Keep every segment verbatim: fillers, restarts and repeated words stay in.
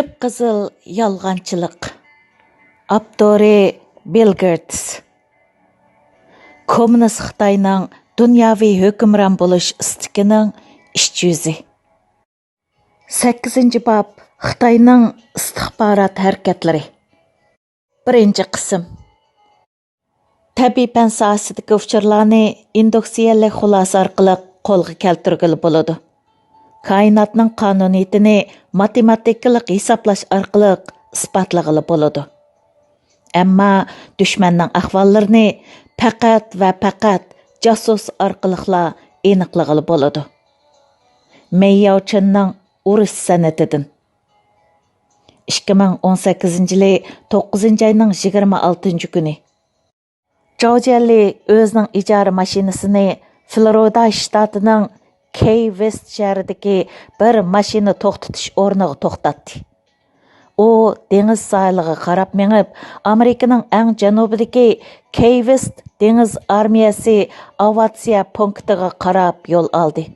قىپقىزىل يالغانچىلىق. ئاپتورى: بىل گېيتس. كوممۇنىست خىتاينىڭ دۇنياۋى ھۆكۈمران بولۇش ئىستىكىنىڭ ئىچ يۈزى. سەككىزىنچى باب، خىتاينىڭ ئىستىخبارات ھەرىكەتلىرى. بىرىنچى قىسىم. تەبىئىي پەن ساھەسىدىكى ئۇچۇرلارنى ئىندۇكسىيەلىك خۇلاسە ئارقىلىق قولغا كەلتۈرگىلى بولىدۇ. كائىناتنىڭ قانۇنىيىتىنى ماتېماتىكىلىق ھېسابلاش ئارقىلىق ئىسپاتلىغىلى بولىدۇ. ئەمما دۈشمەننىڭ ئەھۋاللىرىنى پەقەت ۋە پەقەت جاسۇس ئارقىلىقلا ئېنىقلىغىلى بولىدۇ. مېي ياۋچىننىڭ ئۇرۇش سەنئىتىدىن. ئىككى مىڭ ئون سەككىزىنچى يىلى توققۇزىنچى ئاينىڭ يىگىرمە ئالتىنچى كۈنى. جاۋ جيەنلى ئۆزىنىڭ ئىجارە ماشىنىسىنى فلورىدا شتاتىنىڭ كەي ۋېست شەھىرىدىكى بىر ماشىنا توختىتىش ئورنىغا توختاتتى. ئۇ دېڭىز ساھىلىغا قاراپ مېڭىپ، ئامېرىكىنىڭ ئەڭ جەنۇبىدىكى كەي ۋېست دېڭىز ئارمىيەسى ئاۋىئاتسىيە پونكىتىغا قاراپ يول ئالدى.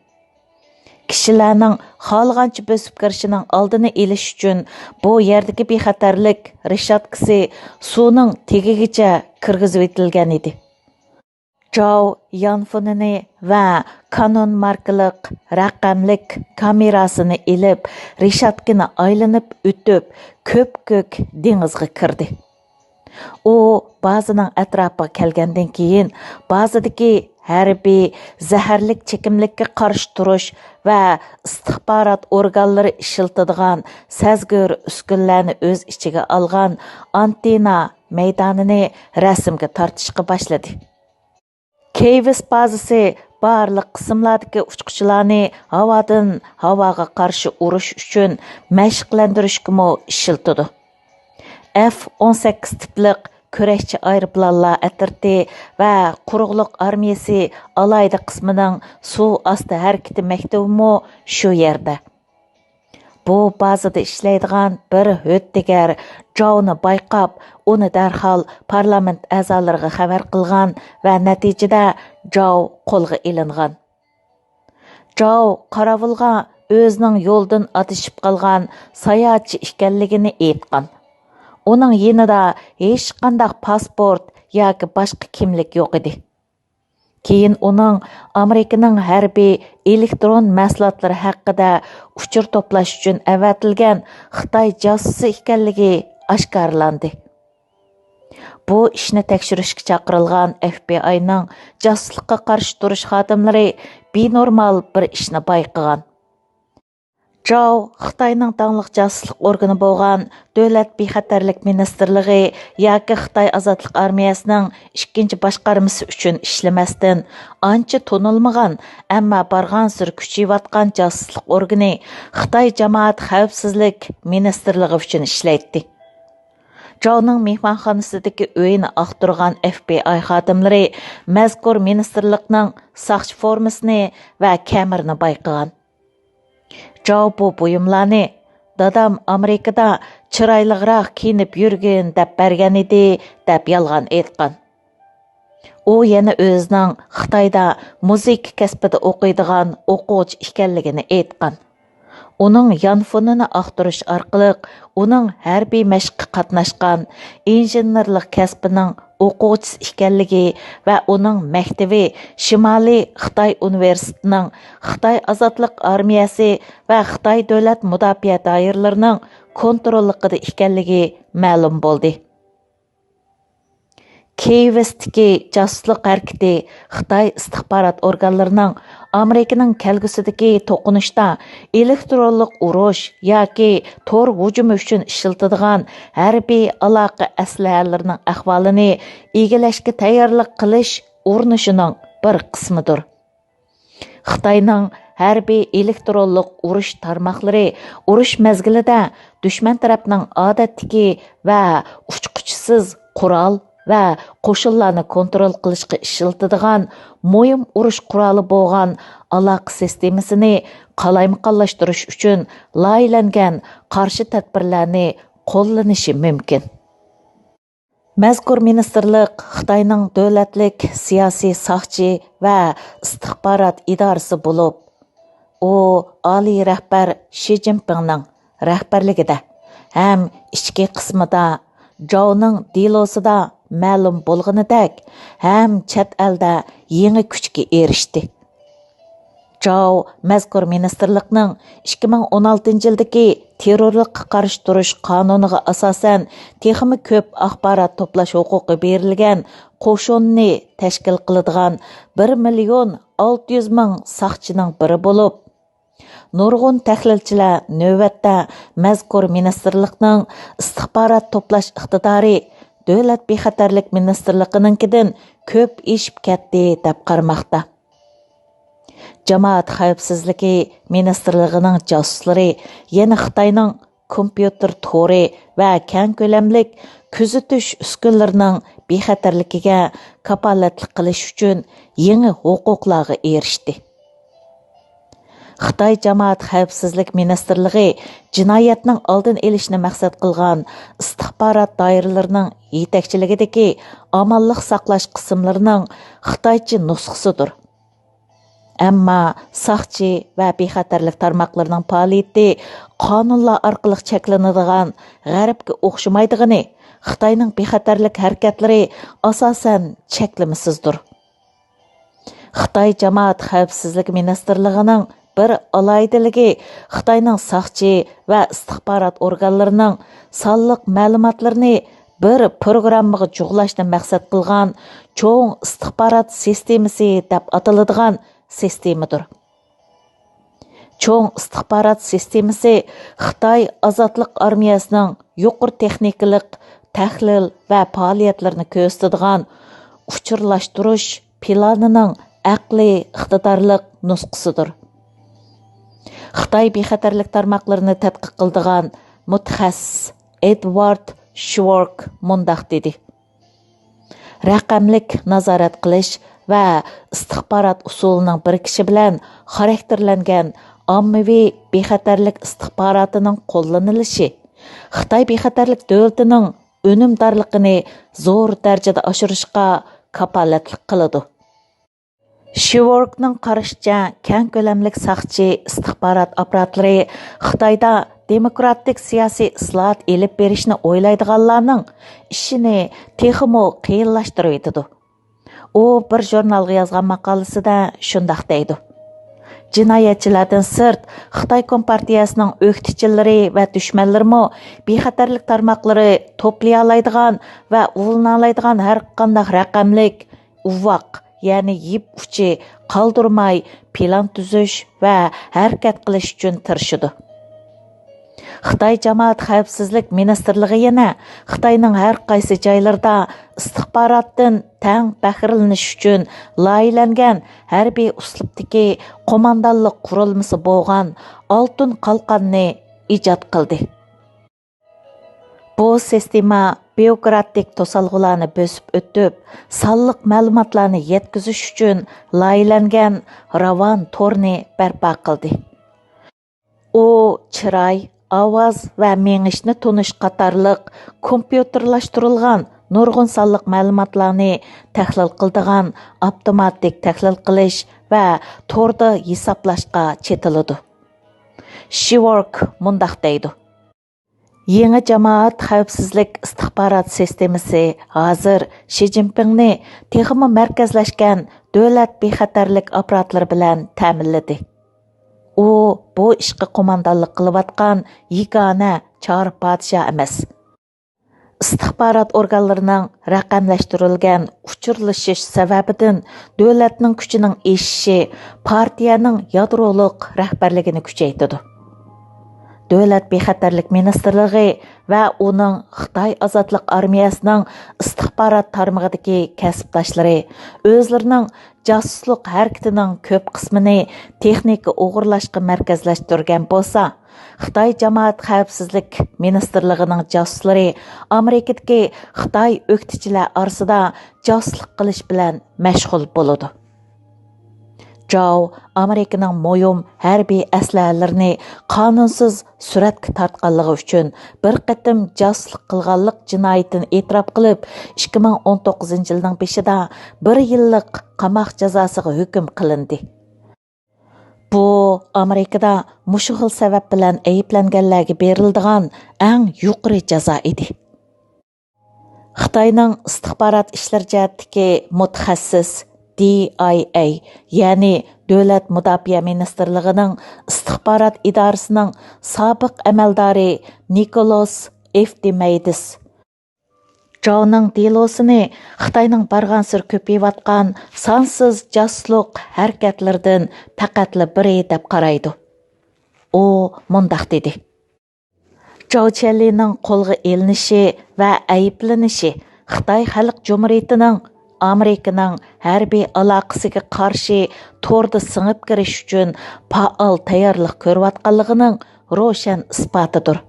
كىشىلەرنىڭ خالىغانچە بۆسۈپ كىرىشىنىڭ ئالدىنى ئېلىش ئۈچۈن بۇ يەردىكى بىخەتەرلىك رېشاتكىسى سۇنىڭ تېگىگىچە كىرگۈزۈۋېتىلگەن ئىدى. جاۋ يانفونىنى ۋە كانون ماركىلىق رەقەملىك كامېراسىنى ئېلىپ، رېشاتكىنى ئايلىنىپ ئۆتۈپ، كۆپكۆك دېڭىزغا كىردى. ئۇ بازىنىڭ ئەتراپىغا كەلگەندىن كېيىن، بازىدىكى ھەربىي زەھەرلىك چېكىملىككە قارشى تۇرۇش ۋە ئىستىخبارات ئورگانلىرى ئىشلىتىدىغان سەزگۈر ئۈسكۈنىلەرنى ئۆز ئىچىگە ئالغان ئانتېننا مەيدانىنى رەسىمگە تارتىشقا باشلىدى. كەي ۋېست بازىسى بارلىق قىسىملاردىكى ئۇچقۇچىلارنى ھاۋادىن ھاۋاغا قارشى ئۇرۇش ئۈچۈن مەشىقلەندۈرۈشكىمۇ ئىشلىتىدۇ. ئېف ئون سەككىز تىپلىق كۈرەشچى ئايروپىلانلار ئەترىتى ۋە قۇرۇقلۇق ئارمىيەسى ئالاھىدە قىسمىنىڭ سۇ ئاستى ھەرىكىتى مەكتىۋىمۇ شۇ يەردە. بۇ بازىدا ئىشلەيدىغان بىر ھۆددىگەر جاۋنى بايقاپ، ئۇنى دەرھال پارلامېنت ئەزالىرىغا خەۋەر قىلغان ۋە نەتىجىدە جاۋ قولغا ئېلىنغان. جاۋ قاراۋۇلغا ئۆزىنىڭ يولدىن ئادىشىپ قالغان ساياھەتچى ئىكەنلىكىنى ئېيتقان. ئۇنىڭ يېنىدا ھېچقانداق پاسپورت ياكى باشقا كىملىك يوق ئىدى. كېيىن ئۇنىڭ ئامېرىكىنىڭ ھەربىي ئېلېكترون مەھسۇلاتلىرى ھەققىدە ئۇچۇر توپلاش ئۈچۈن ئەۋەتىلگەن خىتاي جاسۇسى ئىكەنلىكى ئاشكارىلاندى. بۇ ئىشنى تەكشۈرۈشكە چاقىرىلغان ئېف بى ئاينىڭ جاسۇسلۇققا قارشى تۇرۇش خادىملىرى بىنورمال بىر ئىشنى بايقىغان. جاۋ خىتاينىڭ داڭلىق جاسۇسلۇق ئورگىنى بولغان دۆلەت بىخەتەرلىك مىنىستىرلىقى ياكى خىتاي ئازادلىق ئارمىيەسىنىڭ ئىككىنچى باشقارمىسى ئۈچۈن ئىشلىمەستىن، ئانچە تونۇلمىغان، ئەمما بارغانسېرى كۈچىيىۋاتقان جاسۇسلۇق ئورگىنى خىتاي جامائەت خەۋپسىزلىك مىنىستىرلىقى ئۈچۈن ئىشلەيتتى. جاۋنىڭ مېھمانخانىسىدىكى ئۆيىنى ئاختۇرغان ئېف بى ئاي خادىملىرى مەزكۇر مىنىستىرلىقنىڭ ساقچى فورمىسىنى ۋە كەمىرىنى بايقىغان. جاۋ بۇ بۇيۇملارنى «دادام ئامېرىكىدا چىرايلىقراق كىيىنىپ يۈرگىن دەپ بەرگەن ئىدى» دەپ يالغان ئېيتقان. ئۇ يەنە ئۆزىنىڭ خىتايدا مۇزىكا كەسپىدە ئوقۇيدىغان ئوقۇغۇچى ئىكەنلىكىنى ئېيتقان. ئۇنىڭ يانفونىنى ئاختۇرۇش ئارقىلىق ئۇنىڭ ھەربىي مەشىققە قاتناشقان ئىنژېنېرلىق كەسپىنىڭ ئوقۇغۇچىسى ئىكەنلىكى ۋە ئۇنىڭ مەكتىۋى شىمالىي خىتاي ئۇنىۋېرسىتېتىنىڭ خىتاي ئازادلىق ئارمىيەسى ۋە خىتاي دۆلەت مۇداپىئە دائىرىلىرىنىڭ كونتروللۇقىدا ئىكەنلىكى مەلۇم بولدى. كىيېۋتىكى جاسۇسلۇق ھەرىكىتى خىتاي ئىستىخبارات ئورگانلىرىنىڭ ئامېرىكىنىڭ كەلگۈسىدىكى توقۇنۇشتا ئېلېكترونلۇق ئۇرۇش ياكى تور ھۇجۇمى ئۈچۈن ئىشلىتىدىغان ھەربىي ئالاقە ئەسلىھەلىرىنىڭ ئەھۋالىنى ئىگىلەشكە تەييارلىق قىلىش ئۇرۇنۇشىنىڭ بىر قىسمىدۇر. خىتاينىڭ ھەربىي ئېلېكترونلۇق ئۇرۇش تارماقلىرى ئۇرۇش مەزگىلىدە دۈشمەن تەرەپنىڭ ئادەتتىكى ۋە ئۇچقۇچىسىز قورال ۋە قوشۇنلارنى كونترول قىلىشقا ئىشلىتىدىغان مۇھىم ئۇرۇش قورالى بولغان ئالاقە سىستېمىسىنى قالايمىقانلاشتۇرۇش ئۈچۈن لايىھەلەنگەن قارشى تەدبىرلەرنى قوللىنىشى مۇمكىن. مەزكۇر مىنىستىرلىق خىتاينىڭ دۆلەتلىك سىياسىي ساقچى ۋە ئىستىخبارات ئىدارىسى بولۇپ، ئۇ ئالىي رەھبەر شى جىنپىڭنىڭ رەھبەرلىكىدە ھەم ئىچكى قىسمىدا، جاۋنىڭ دېلوسىدا مەلۇم بولغىنىدەك، ھەم چەت ئەلدە يېڭى كۈچكە ئېرىشتى. جاۋ مەزكۇر مىنىستىرلىقنىڭ ئىككى مىڭ ئون ئالتىنچى يىلدىكى تېررورلۇققا قارشى تۇرۇش قانۇنىغا ئاساسەن، تېخىمۇ كۆپ ئاخبارات توپلاش ھوقۇقى بېرىلگەن قوشۇننى تەشكىل قىلىدىغان بىر مىليون ئالتە يۈز مىڭ ساقچىنىڭ بىرى بولۇپ، نۇرغۇن تەھلىلچىلەر نۆۋەتتە مەزكۇر مىنىستىرلىقنىڭ ئىستىخبارات توپلاش ئىقتىدارى دۆلەت بىخەتەرلىك مىنىستىرلىقىنىڭكىدىن كۆپ ئېشىپ كەتتى، دەپ قارىماقتا. جامائەت خەۋپسىزلىكى مىنىستىرلىقىنىڭ جاسۇسلىرى يەنە خىتاينىڭ كومپيۇتېر تورى ۋە كەڭ كۆلەملىك كۆزىتىش ئۈسكۈنىلىرىنىڭ بىخەتەرلىكىگە كاپالەتلىك قىلىش ئۈچۈن يېڭى ھوقۇقلارغا ئېرىشتى. خىتاي جامائەت خەۋپسىزلىك مىنىستىرلىقى جىنايەتنىڭ ئالدىنى ئېلىشنى مەقسەت قىلغان ئىستىخبارات دائىرىلىرىنىڭ يېتەكچىلىكىدىكى ئامانلىق ساقلاش قىسىملىرىنىڭ خىتايچە نۇسخىسىدۇر. ئەمما ساقچى ۋە بىخەتەرلىك تارماقلىرىنىڭ پائالىيىتى قانۇنلار ئارقىلىق چەكلىنىدىغان غەربكە ئوخشىمايدىغىنى، خىتاينىڭ بىخەتەرلىك ھەرىكەتلىرى ئاساسەن چەكلىمىسىزدۇر. خىتاي جامائەت خەۋپسىزلىك مىنىستىرلىقىنىڭ بىر ئالاھىدىلىكى خىتاينىڭ ساقچى ۋە ئىستىخبارات ئورگانلىرىنىڭ سانلىق مەلۇماتلىرىنى بىر پروگراممىغا جۇغلاشنى مەقسەت قىلغان چوڭ ئىستىخبارات سىستېمىسى دەپ ئاتىلىدىغان سىستېمىدۇر. چوڭ ئىستىخبارات سىستېمىسى خىتاي ئازادلىق ئارمىيەسىنىڭ يۇقىرى تېخنىكىلىق تەھلىل ۋە پائالىيەتلىرىنى كۆرسىتىدىغان ئۇچۇرلاشتۇرۇش پىلانىنىڭ ئەقلىي ئىقتىدارلىق نۇسخىسىدۇر. خىتاي بىخەتەرلىك تارماقلىرىنى تەتقىق قىلىدىغان مۇتەخەسسىس ئېدۋارد شىۋورك مۇنداق دېدى: رەقەملىك نازارەت قىلىش ۋە ئىستىخبارات ئۇسۇلىنىڭ بىر كىشى بىلەن خاراكتېرلەنگەن ئاممىۋى بىخەتەرلىك ئىستىخباراتىنىڭ قوللىنىلىشى خىتاي بىخەتەرلىك دۆلىتىنىڭ ئۈنۈمدارلىقىنى زور دەرىجىدە ئاشۇرۇشقا كاپالەتلىك قىلىدۇ. شىۋوركنىڭ قارىشىچە، كەڭ كۆلەملىك ساقچى ئىستىخبارات ئاپپاراتلىرى خىتايدا دېموكراتىك سىياسىي ئىسلاھات ئېلىپ بېرىشنى ئويلايدىغانلارنىڭ ئىشىنى تېخىمۇ قىيىنلاشتۇرۇۋېتىدۇ. ئۇ بىر ژۇرنالغا يازغان ماقالىسىدە شۇنداق دەيدۇ: جىنايەتچىلەردىن سىرت، خىتاي كومپارتىيەسىنىڭ ئۆكتىچىلىرى ۋە دۈشمەنلىرىمۇ بىخەتەرلىك تارماقلىرى توپلىيالايدىغان ۋە ئۇلىنالايدىغان ھەرقانداق رەقەملىك، ئۇۋاق، يەنى يىپ ئۇچى قالدۇرماي پىلان تۈزۈش ۋە ھەرىكەت قىلىش ئۈچۈن تىرىشىدۇ. خىتاي جامائەت خەۋپسىزلىك مىنىستىرلىقى يەنە خىتاينىڭ ھەر قايسى جايلىرىدا ئىستىخباراتتىن تەڭ پەخىرلىنىش ئۈچۈن لايىھەلەنگەن ھەربىي ئۇسلۇبتىكى قوماندانلىق قۇرۇلمىسى بولغان ئالتۇن قالقاننى ئىجاد قىلدى. بۇ سىستېما بيۇروكراتىك توسالغۇلارنى بۆسۈپ ئۆتۈپ، سانلىق مەلۇماتلارنى يەتكۈزۈش ئۈچۈن لايىھەلەنگەن راۋان تورنى بەرپا قىلدى. ئۇ چىراي، ئاۋاز ۋە مېڭىشنى تونۇش قاتارلىق كومپيۇتېرلاشتۇرۇلغان نۇرغۇن سانلىق مەلۇماتلارنى تەھلىل قىلىدىغان ئاپتوماتىك تەھلىل قىلىش ۋە توردا ھېسابلاشقا چېتىلىدۇ. شىۋورك مۇنداق دەيدۇ: يېڭى جامائەت خەۋپسىزلىك ئىستىخبارات سىستېمىسى ھازىر شى جىنپىڭنى تېخىمۇ مەركەزلەشكەن دۆلەت بىخەتەرلىك ئاپپاراتلىرى بىلەن تەمىنلىدى. ئۇ بۇ ئىشقا قوماندانلىق قىلىۋاتقان يېگانە چارە پادىشاھ ئەمەس. ئىستىخبارات ئورگانلىرىنىڭ رەقەملەشتۈرۈلگەن ئۇچۇرلىشىش سەۋەبىدىن دۆلەتنىڭ كۈچىنىڭ ئېشىشى پارتىيەنىڭ يادرولۇق رەھبەرلىكىنى كۈچەيتىدۇ. دۆلەت بىخەتەرلىك مىنىستىرلىقى ۋە ئۇنىڭ خىتاي ئازادلىق ئارمىيەسىنىڭ ئىستىخبارات تارمىقىدىكى كەسىپداشلىرى ئۆزلىرىنىڭ جاسۇسلۇق ھەرىكىتىنىڭ كۆپ قىسمىنى تېخنىكا ئوغرىلاشقا مەركەزلەشتۈرگەن بولسا، خىتاي جامائەت خەۋپسىزلىك مىنىستىرلىقىنىڭ جاسۇسلىرى ئامېرىكىدىكى خىتاي ئۆكتىچىلەر ئارىسىدا جاسۇسلۇق قىلىش بىلەن مەشغۇل بولىدۇ. جاۋ ئامېرىكىنىڭ مۇھىم ھەربىي ئەسلىھەلىرىنى قانۇنسىز سۈرەتكە تارتقانلىقى ئۈچۈن بىر قېتىم جاسۇسلۇق قىلغانلىق جىنايىتىنى ئېتىراپ قىلىپ، ئىككى مىڭ ئون توققۇزىنچى يىلنىڭ بېشىدا بىر يىللىق قاماق جازاسىغا ھۆكۈم قىلىندى. بۇ ئامېرىكىدا مۇشۇ خىل سەۋەب بىلەن ئەيىبلەنگەنلەرگە بېرىلىدىغان ئەڭ يۇقىرى جازا ئىدى. خىتاينىڭ ئىستىخبارات ئىشلىرى جەھەتتىكى مۇتەخەسسىس، دى ئاي ئەي، يەنى دۆلەت مۇداپىئە مىنىستىرلىقىنىڭ ئىستىخبارات ئىدارىسىنىڭ سابىق ئەمەلدارى نىكولاس ئېفتىمەيدىس جاۋنىڭ دېلوسىنى خىتاينىڭ بارغانسېرى كۆپىيىۋاتقان سانسىز جاسۇسلۇق ھەرىكەتلىرىدىن پەقەتلا بىرى دەپ قارايدۇ. ئۇ مۇنداق دېدى: جاۋ چيەنلىنىڭ قولغا ئېلىنىشى ۋە ئەيىبلىنىشى خىتاي خەلق جۇمھۇرىيىتىنىڭ ئامېرىكىنىڭ ھەربىي ئالاقىسىگە قارشى توردا سىڭىپ كىرىش ئۈچۈن پائال تەييارلىق كۆرۈۋاتقانلىقىنىڭ روشەن ئىسپاتىدۇر.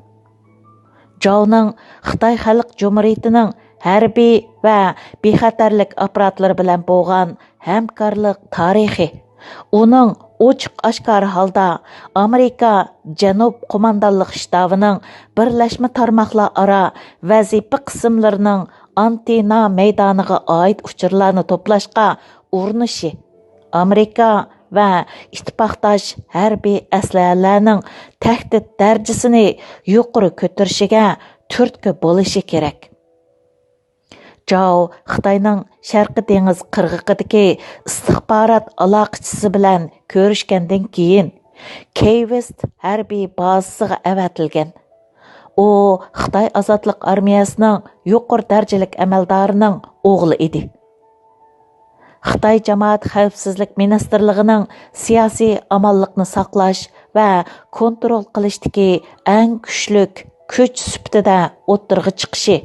جاۋنىڭ خىتاي خەلق جۇمھۇرىيىتىنىڭ ھەربىي ۋە بىخەتەرلىك ئاپپاراتلىرى بىلەن بولغان ھەمكارلىق تارىخى، ئۇنىڭ ئوچۇق-ئاشكارا ھالدا ئامېرىكا جەنۇب قوماندانلىق شتابىنىڭ بىرلەشمە تارماقلار ئارا ۋەزىپە قىسىملىرىنىڭ ئانتېننا مەيدانىغا ئائىت ئۇچۇرلارنى توپلاشقا ئۇرۇنۇشى، ئامېرىكا ۋە ئىتتىپاقداش ھەربىي ئەسلىھەلەرنىڭ تەھدىت دەرىجىسىنى يۇقىرى كۆتۈرۈشىگە تۈرتكە بولۇشى كېرەك. جاۋ خىتاينىڭ شەرقىي دېڭىز قىرغىقىدىكى ئىستىخبارات ئالاقىچىسى بىلەن كۆرۈشكەندىن كېيىن، كېي ۋېست ھەربىي بازىسىغا ئەۋەتىلگەن. ئۇ خىتاي ئازادلىق ئارمىيەسىنىڭ يۇقىرى دەرىجىلىك ئەمەلدارىنىڭ ئوغلى ئىدى. خىتاي جامائەت خەۋپسىزلىك مىنىستىرلىقىنىڭ سىياسىي ئامانلىقنى ساقلاش ۋە كونترول قىلىشتىكى ئەڭ كۈچلۈك كۈچ سۈپىتىدە ئوتتۇرىغا چىقىشى،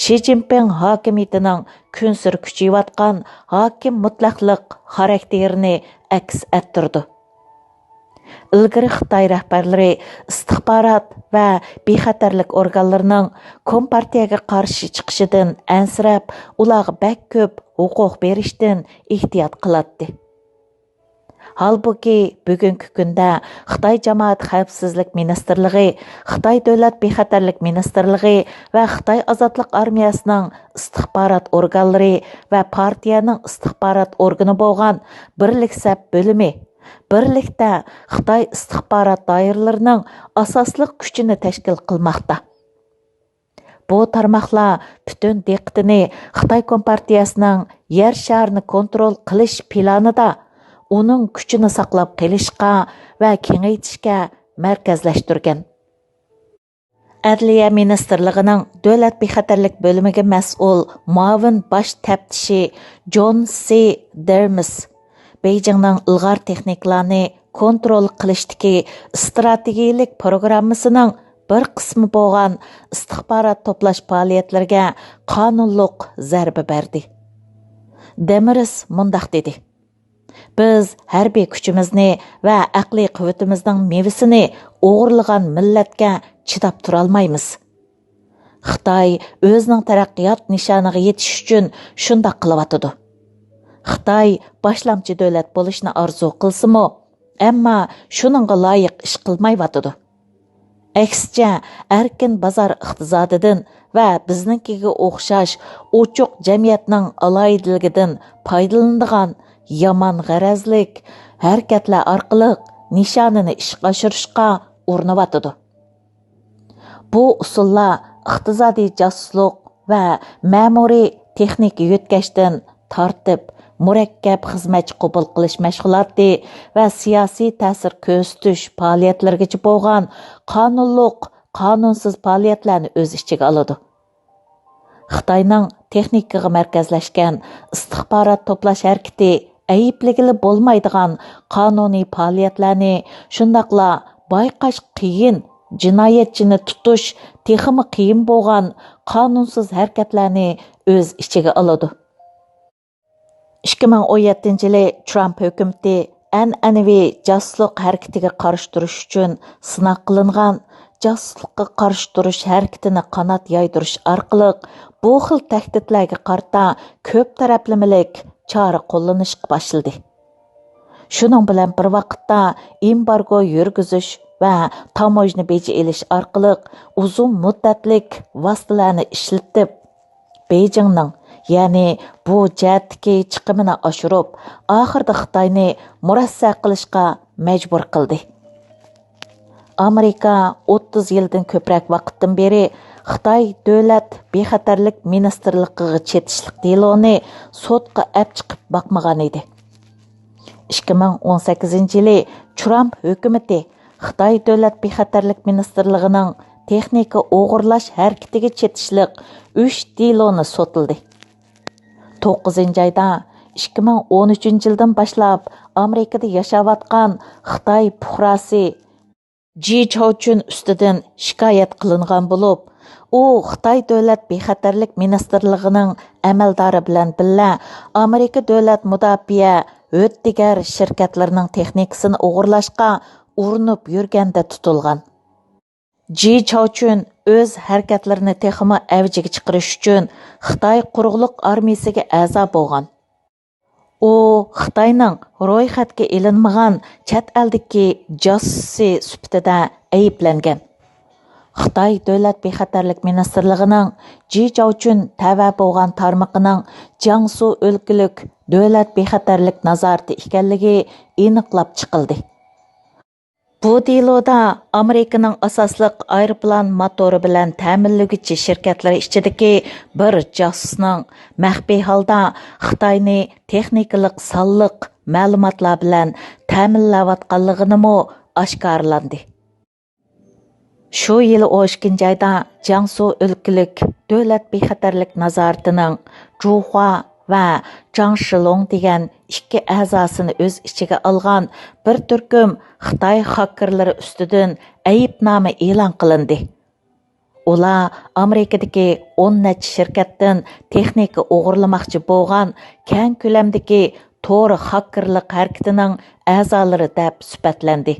شى جىنپىڭ ھاكىمىيىتىنىڭ كۈنسېرى كۈچىيىۋاتقان ھاكىم مۇتلەقلىق خاراكتېرىنى ئەكس ئەتتۈرىدۇ. ئىلگىرى خىتاي رەھبەرلىرى ئىستىخبارات ۋە بىخەتەرلىك ئورگانلىرىنىڭ كومپارتىيەگە قارشى چىقىشىدىن ئەنسىرەپ، ئۇلارغا بەك كۆپ ھوقۇق بېرىشتىن ئېھتىيات قىلاتتى. ھالبۇكى، بۈگۈنكى كۈندە خىتاي جامائەت خەۋپسىزلىك مىنىستىرلىقى، خىتاي دۆلەت بىخەتەرلىك مىنىستىرلىقى ۋە خىتاي ئازادلىق ئارمىيەسىنىڭ ئىستىخبارات ئورگانلىرى ۋە پارتىيەنىڭ ئىستىخبارات ئورگىنى بولغان بىرلىك سەپ بۆلۈمى، بىرلىكتە خىتاي ئىستىخبارات دائىرىلىرىنىڭ ئاساسلىق كۈچىنى تەشكىل قىلماقتا. بۇ تارماقلار پۈتۈن دىققىتىنى خىتاي كومپارتىيەسىنىڭ يەر شارىنى كونترول قىلىش پىلانىدا ئۇنىڭ كۈچىنى ساقلاپ قېلىشقا ۋە كېڭەيتىشكە مەركەزلەشتۈرگەن. ئەدلىيە مىنىستىرلىقىنىڭ دۆلەت بىخەتەرلىك بۆلۈمىگە مەسئۇل مۇئاۋىن باش تەپتىشى جون سى دېرمىس بېيجىڭنىڭ ئىلغار تېخنىكىلارنى كونترول قىلىشتىكى ئىستراتېگىيىلىك پروگراممىسىنىڭ بىر قىسمى بولغان ئىستىخبارات توپلاش پائالىيەتلىرىگە قانۇنلۇق زەربە بەردى. دېمىرىس مۇنداق دېدى: بىز ھەربىي كۈچىمىزنى ۋە ئەقلىي قۇۋۋىتىمىزنىڭ مېۋىسىنى ئوغرىلىغان مىللەتكە چىداپ تۇرالمايمىز. خىتاي ئۆزىنىڭ تەرەققىيات نىشانىغا يېتىش ئۈچۈن شۇنداق قىلىۋاتىدۇ. خىتاي باشلامچى دۆلەت بولۇشنى ئارزۇ قىلسىمۇ، ئەمما شۇنىڭغا لايىق ئىش قىلمايۋاتىدۇ. ئەكسىچە، ئەركىن بازار ئىقتىسادىدىن ۋە بىزنىڭكىگە ئوخشاش ئوچۇق جەمئىيەتنىڭ ئالاھىدىلىكىدىن پايدىلىنىدىغان يامان غەرەزلىك ھەرىكەتلەر ئارقىلىق نىشانىنى ئىشقا ئاشۇرۇشقا ئۇرۇنۇۋاتىدۇ. بۇ ئۇسۇللار ئىقتىسادىي جاسۇسلۇق ۋە مەمۇرىي تېخنىكا يۆتكەشتىن تارتىپ، مۇرەككەپ خىزمەتچى قوبۇل قىلىش مەشغۇلاتى ۋە سىياسىي تەسىر كۆرسىتىش پائالىيەتلىرىگىچە بولغان قانۇنلۇق، قانۇنسىز پائالىيەتلەرنى ئۆز ئىچىگە ئالىدۇ. خىتاينىڭ تېخنىكىغا مەركەزلەشكەن ئىستىخبارات توپلاش ھەرىكىتى ئەيىبلىگىلى بولمايدىغان قانۇنىي پائالىيەتلەرنى، شۇنداقلا بايقاش قىيىن، جىنايەتچىنى تۇتۇش تېخىمۇ قىيىن بولغان قانۇنسىز ھەرىكەتلەرنى ئۆز ئىچىگە ئالىدۇ. ئىككى مىڭ ئون يەتتىنچى يىلى ترامپ ھۆكۈمىتى ئەنئەنىۋى جاسۇسلۇق ھەرىكىتىگە قارشى تۇرۇش ئۈچۈن سىناق قىلىنغان جاسۇسلۇققا قارشى تۇرۇش ھەرىكىتىنى قانات يايدۇرۇش ئارقىلىق بۇ خىل تەھدىتلەرگە قارىتا كۆپ تەرەپلىمىلىك چارە قوللىنىشقا باشلىدى. شۇنىڭ بىلەن بىر ۋاقىتتا، ئېمبارگو يۈرگۈزۈش ۋە تاموژنا بېجى ئېلىش ئارقىلىق ئۇزۇن مۇددەتلىك ۋاسىتىلەرنى ئىشلىتىپ، بېيجىڭنىڭ، يەنى بۇ جەھەتتىكى چىقىمىنى ئاشۇرۇپ، ئاخىرىدا خىتاينى مۇرەسسە قىلىشقا مەجبۇر قىلدى. ئامېرىكا ئوتتۇز يىلدىن كۆپرەك ۋاقىتتىن بېرى خىتاي دۆلەت بىخەتەرلىك مىنىستىرلىقىغا چېتىشلىق دېلونى سوتقا ئەپ چىقىپ باقمىغان ئىدى. ئىككى مىڭ ئون سەككىزىنچى يىلى ترامپ ھۆكۈمىتى خىتاي دۆلەت بىخەتەرلىك مىنىستىرلىقىنىڭ تېخنىكا ئوغرىلاش ھەرىكىتىگە چېتىشلىق ئۈچ دېلونى سوتلىدى. توققۇزىنچى ئايدا، ئىككى مىڭ ئون ئۈچىنچى يىلدىن باشلاپ ئامېرىكىدا ياشاۋاتقان خىتاي پۇقراسى جى چاۋچۈن ئۈستىدىن شىكايەت قىلىنغان بولۇپ، ئۇ خىتاي دۆلەت بىخەتەرلىك مىنىستىرلىقىنىڭ ئەمەلدارى بىلەن بىللە ئامېرىكا دۆلەت مۇداپىئە ھۆددىگەر شىركەتلىرىنىڭ تېخنىكىسىنى ئوغرىلاشقا ئۇرۇنۇپ يۈرگەندە تۇتۇلغان. جى چاۋچۈن ئۆز ھەرىكەتلىرىنى تېخىمۇ ئەۋجىگە چىقىرىش ئۈچۈن خىتاي قۇرۇقلۇق ئارمىيىسىگە ئەزا بولغان. ئۇ خىتاينىڭ رويخەتكە ئېلىنمىغان چەت ئەلدىكى جاسۇسى سۈپىتىدە ئەيىبلەنگەن. خىتاي دۆلەت بىخەتەرلىك مىنىستىرلىقىنىڭ جى چاۋچۈن تەۋە بولغان تارمىقىنىڭ جياڭسۇ ئۆلكىلىك دۆلەت بىخەتەرلىك نازارىتى ئىكەنلىكى ئېنىقلاپ چىقىلدى. بۇ دېلودا ئامېرىكىنىڭ ئاساسلىق ئايروپىلان موتورى بىلەن تەمىنلىگۈچى شىركەتلىرى ئىچىدىكى بىر جاسۇسنىڭ مەخپىي ھالدا خىتاينى تېخنىكىلىق سانلىق مەلۇماتلار بىلەن تەمىنلەۋاتقانلىقىنىمۇ ئاشكارىلاندى. شۇ يىلى ئون ئىككىنچى ئايدا جياڭسۇ ئۆلكىلىك دۆلەت بىخەتەرلىك نازارىتىنىڭ جۇخۇا ۋە جاڭ شىلوڭ دېگەن ئىككى ئەزاسىنى ئۆز ئىچىگە ئالغان بىر تۈركۈم خىتاي خاككېرلىرى ئۈستىدىن ئەيىبنامە ئېلان قىلىندى. ئۇلار ئامېرىكىدىكى ئون نەچچە شىركەتتىن تېخنىكا ئوغرىلىماقچى بولغان كەڭ كۆلەمدىكى تور خاككېرلىق ھەرىكىتىنىڭ ئەزالىرى دەپ سۈپەتلەندى.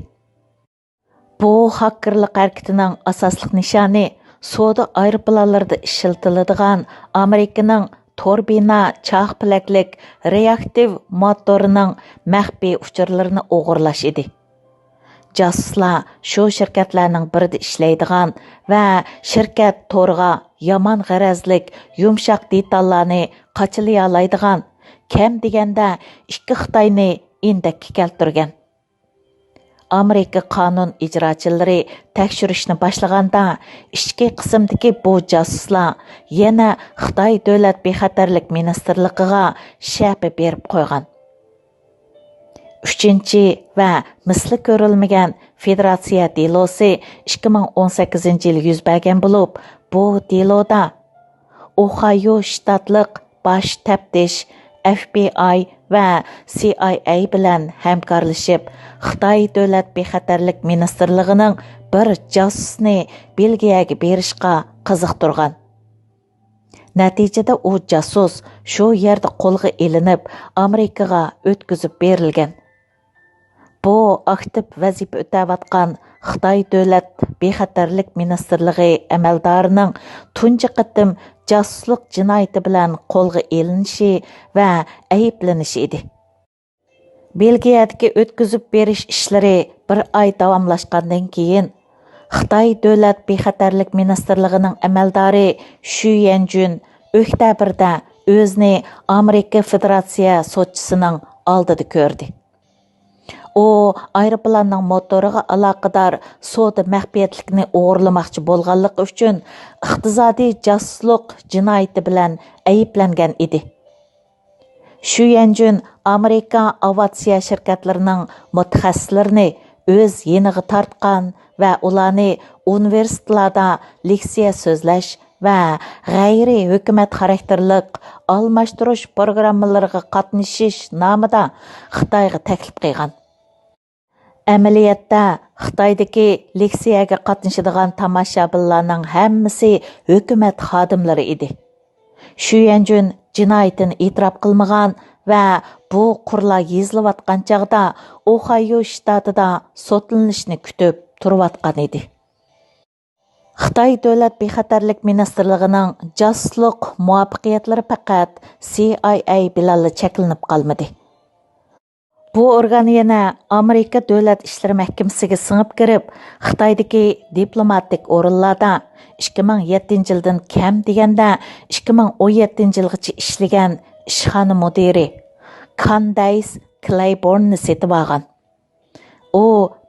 بۇ خاككېرلىق ھەرىكىتىنىڭ ئاساسلىق نىشانى سودا ئايروپىلانلىرىدا ئىشلىتىلىدىغان ئامېرىكىنىڭ توربىنا چاقپەلەكلىك رېئاكتىپ موتورىنىڭ مەخپىي ئۇچۇرلىرىنى ئوغرىلاش ئىدى. جاسۇسلار شۇ شىركەتلەرنىڭ بىرىدە ئىشلەيدىغان ۋە شىركەت تورىغا يامان غەرەزلىك يۇمشاق دېتاللارنى قاچىلىيالايدىغان كەم دېگەندە ئىككى خىتاينى ئىندەككە كەلتۈرگەن. ئامېرىكا قانۇن ئىجراچىلىرى تەكشۈرۈشنى باشلىغاندا، ئىچكى قىسىمدىكى بۇ جاسۇسلار يەنە خىتاي دۆلەت بىخەتەرلىك مىنىستىرلىقىغا شەپە بېرىپ قويغان. ئۈچىنچى ۋە مىسلى كۆرۈلمىگەن فېدېراتسىيە دېلوسى ئىككى مىڭ ئون سەككىزىنچى يىلى يۈز بەرگەن بولۇپ، بۇ دېلودا ئوھايو شتاتلىق باش تەپتىش، ئەف بى ئاي ۋە سى ئاي ئەي بىلەن ھەمكارلىشىپ، خىتاي دۆلەت بىخەتەرلىك مىنىستىرلىقىنىڭ بىر جاسۇسىنى بېلگىيەگە بېرىشقا قىزىقتۇرغان. نەتىجىدە ئۇ جاسۇس شۇ يەردە قولغا ئېلىنىپ، ئامېرىكىغا ئۆتكۈزۈپ بېرىلگەن. بۇ ئاكتىپ ۋەزىپە ئۆتەۋاتقان خىتاي دۆلەت بىخەتەرلىك مىنىستىرلىقى ئەمەلدارىنىڭ تۇنجى قېتىم جاسۇسلۇق جىنايىتى بىلەن قولغا ئېلىنىشى ۋە ئەيىبلىنىشى ئىدى. بېلگىيەدىكى ئۆتكۈزۈپ بېرىش ئىشلىرى بىر ئاي داۋاملاشقاندىن كېيىن، خىتاي دۆلەت بىخەتەرلىك مىنىستىرلىقىنىڭ ئەمەلدارى شۈ يەنجۈن ئۆكتەبىردە ئۆزىنى ئامېرىكا فېدېراتسىيە سوتچىسىنىڭ ئالدىدا كۆردى. ئۇ ئايروپىلاننىڭ موتورىغا ئالاقىدار سودا مەخپىيەتلىكنى ئوغرىلىماقچى بولغانلىقى ئۈچۈن ئىقتىسادىي جاسۇسلۇق جىنايىتى بىلەن ئەيىبلەنگەن ئىدى. شۈ يەنجۈن ئامېرىكا ئاۋىئاتسىيە شىركەتلىرىنىڭ مۇتەخەسسىسلىرىنى ئۆز يېنىغا تارتقان ۋە ئۇلارنى ئۇنىۋېرسىتېتلاردا لېكسىيە سۆزلەش ۋە غەيرىي ھۆكۈمەت خاراكتېرلىق ئالماشتۇرۇش پروگراممىلىرىغا قاتنىشىش نامىدا خىتايغا تەكلىپ قىلغان. ئەمەلىيەتتە، خىتايدىكى لېكسىيەگە قاتنىشىدىغان تاماشىبىنلارنىڭ ھەممىسى ھۆكۈمەت خادىملىرى ئىدى. شۈ يەنجۈن جىنايىتىنى ئېتىراپ قىلمىغان ۋە بۇ قۇرلار يېزىلىۋاتقان چاغدا ئوھايو شتاتىدا سوتلىنىشنى كۈتۈپ تۇرۇۋاتقان ئىدى. خىتاي دۆلەت بىخەتەرلىك مىنىستىرلىقىنىڭ جاسۇسلۇق مۇۋەپپەقىيەتلىرى پەقەت سى ئاي ئەي بىلەنلا چەكلىنىپ قالمىدى. بۇ ئورگان يەنە ئامېرىكا دۆلەت ئىشلىرى مەھكىمىسىگە سىڭىپ كىرىپ، خىتايدىكى دىپلوماتىك ئورۇنلاردا ئىككى مىڭ يەتتىنچى يىلدىن كەم دېگەندە ئىككى مىڭ ئون يەتتىنچى يىلغىچە ئىشلىگەن ئىشخانا مۇدىرى كاندايس كلەيبورننى سېتىۋالغان. ئۇ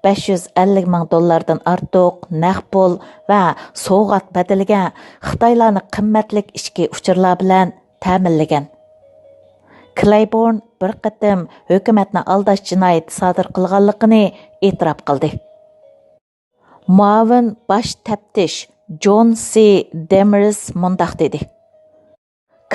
بەش يۈز ئەللىك مىڭ دوللاردىن ئارتۇق نەق پۇل ۋە سوۋغات بەدىلىگە خىتايلارنى قىممەتلىك ئىچكى ئۇچۇرلار بىلەن تەمىنلىگەن. كلەيبورن بىر قېتىم ھۆكۈمەتنى ئالداش جىنايىتى سادىر قىلغانلىقىنى ئېتىراپ قىلدى. مۇئاۋىن باش تەپتىش جون سى دېمىرس مۇنداق دېدى: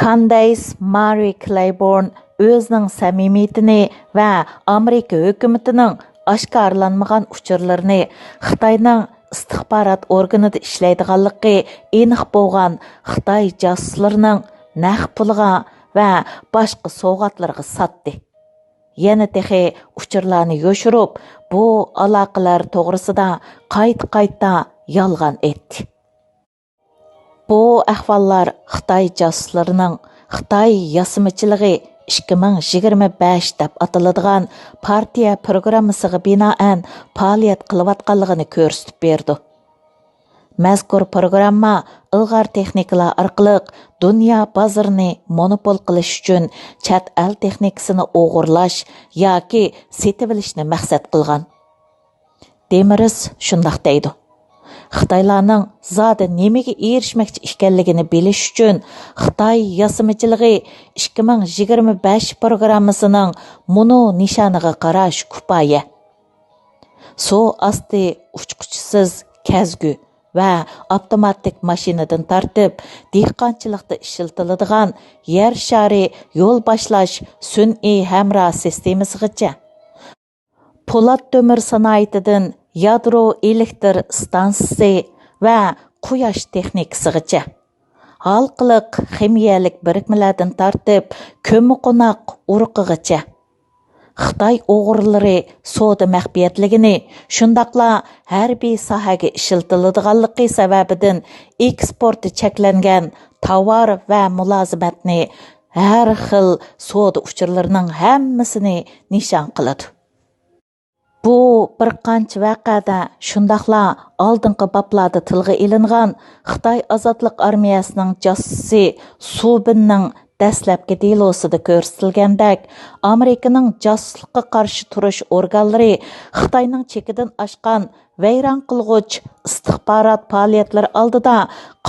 كاندايس مارى كلەيبورن ئۆزىنىڭ سەمىمىيىتىنى ۋە ئامېرىكا ھۆكۈمىتىنىڭ ئاشكارىلانمىغان ئۇچۇرلىرىنى خىتاينىڭ ئىستىخبارات ئورگىنىدا ئىشلەيدىغانلىقى ئېنىق بولغان خىتاي جاسۇسلىرىنىڭ نەق پۇلىغا ۋە باشقا سوۋغاتلىرىغا ساتتى. يەنە تېخى ئۇچۇرلارنى يوشۇرۇپ، بۇ ئالاقىلەر توغرىسىدا قايتا-قايتا يالغان ئېيتتى. بۇ ئەھۋاللار خىتاي جاسۇسلىرىنىڭ خىتاي ياسىمىچىلىقى ئىككى مىڭ يىگىرمە بەش دەپ ئاتىلىدىغان پارتىيە پروگراممىسىغا بىنائەن پائالىيەت قىلىۋاتقانلىقىنى كۆرسىتىپ بېرىدۇ. مەزكۇر پروگرامما ئىلغار تېخنىكىلار ئارقىلىق دۇنيا بازىرىنى مونوپول قىلىش ئۈچۈن چەت ئەل تېخنىكىسىنى ئوغرىلاش ياكى سېتىۋېلىشنى مەقسەت قىلغان. دېمىرس شۇنداق دەيدۇ: خىتايلارنىڭ زادى نېمىگە ئېرىشمەكچى ئىكەنلىكىنى بىلىش ئۈچۈن، خىتاي ياسىمىچىلىقى ئىككى مىڭ يىگىرمە بەش پروگراممىسىنىڭ مۇنۇ نىشانىغا قاراش كۇپايە. سۇ ئاستى ئۇچقۇچىسىز كەزگۈ ۋە ئاپتوماتىك ماشىنىدىن تارتىپ، دېھقانچىلىقتا ئىشلىتىلىدىغان يەر شارى يول باشلاش سۈنئىي ھەمراھ سىستېمىسىغىچە، پولات تۆمۈر سانائىتىدىن يادرو ئېلېكتر ئىستانسىسى ۋە قۇياش تېخنىكىسىغىچە، ھالقىلىق خىمىيەلىك بىرىكمىلەردىن تارتىپ، كۆممىقوناق ئۇرۇقىغىچە، خىتاي ئوغرىلىرى سودا مەخپىيەتلىكىنى، شۇنداقلا ھەربىي ساھەگە ئىشلىتىلىدىغانلىقى سەۋەبىدىن ئېكسپورتى چەكلەنگەن تاۋار ۋە مۇلازىمەتنى، ھەر خىل سودا ئۇچۇرلىرىنىڭ ھەممىسىنى نىشان قىلىدۇ. بۇ بىر قانچە ۋەقەدە، شۇنداقلا ئالدىنقى بابلاردا تىلغا ئېلىنغان خىتاي ئازادلىق ئارمىيەسىنىڭ جاسۇسى سۇ بىننىڭ دەسلەپكى دېلوسىدا كۆرسىتىلگەندەك، ئامېرىكىنىڭ جاسۇسلۇققا قارشى تۇرۇش ئورگانلىرى خىتاينىڭ چېكىدىن ئاشقان ۋەيران قىلغۇچ ئىستىخبارات پائالىيەتلىرى ئالدىدا